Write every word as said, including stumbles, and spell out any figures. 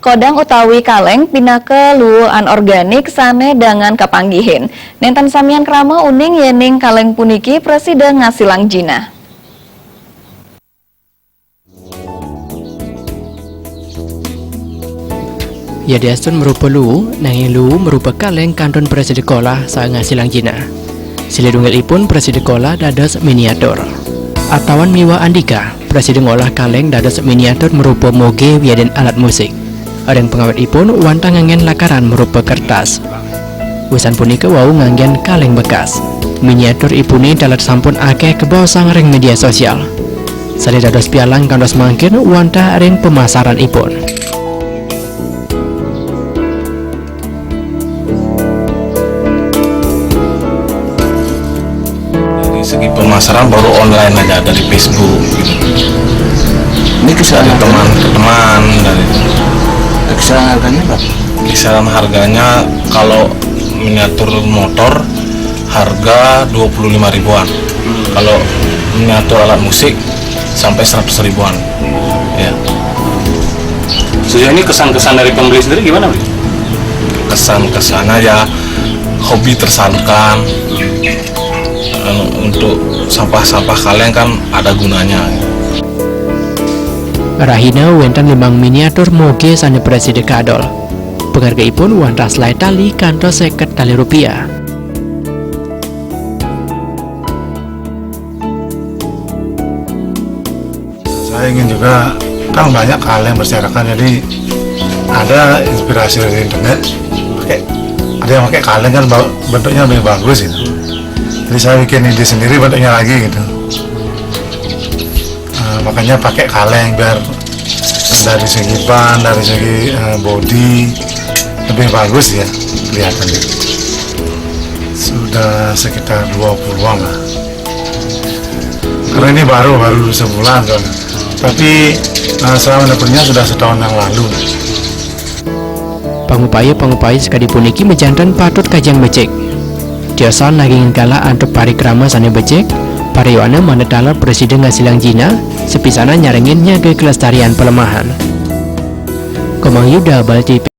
Odang utawi kaleng pinaka luwuhan organik sane dangan kapanggihin. Nenten samian krama uning yening kaleng puniki prasida ngasilang jinah. Yadiastun marupa luwu, nanging luwu marupa kaleng kantun prasida kolah saha ngasilang jinah. Silih dunggilipun prasida kolah dados miniatur. Atawan miwah andika, prasida ngolah kaleng dados miniatur marupa moge wiadin alat musik. Ring pangawitipun wantah nganggen lakaran marupa kertas. Wusan punika wau nganggen kaleng bekas. Miniaturipune taler sampun akeh kabaosang ring media sosial. Sane dados pialang kantos mangkin wantah ring pemasaranipun. Dari segi pemasaran baru online aja, dari Facebook gitu. Ini dari kisaran teman ke teman, dari kisaran harganya berapa? Kisaran harganya kalau miniatur motor harga dua puluh lima ribuan. Kalau miniatur alat musik sampai seratus ribuan. Ya. Sejauh ini kesan-kesan dari pembeli sendiri gimana, Beli? Kesan-kesannya ya hobi tersalurkan. Anu, untuk sampah-sampah kaleng kan ada gunanya. Rahina wenten limang miniatur moge sane prasida kadol. Pangargaipun wantah selae tali kantos seket tali rupiah. Saya ingin juga, kan banyak kaleng berserakan, jadi ada inspirasi dari internet. Pakai, ada yang pakai kaleng kan ba-, bentuknya lebih bagus gitu. Jadi saya bikin ide sendiri bentuknya lagi gitu. Eh, makanya pakai kaleng biar dari segi ban, dari segi, eh, body lebih bagus ya kelihatannya. Sudah sekitar dua puluhan lah. Karena ini baru, baru sebulan kan. Tapi, eh, saya menepunnya sudah setahun yang lalu. Pangupaya-pangupaya sakadi puniki majanten patut kajeng becik. Tiosan nagingin galah antuk parikrama sane becik, pariwana mangda taler prasida ngasilang jinah, sapisanan nyarengin nyaga kelestarian palemahan. Komang Yuda, Bal T V.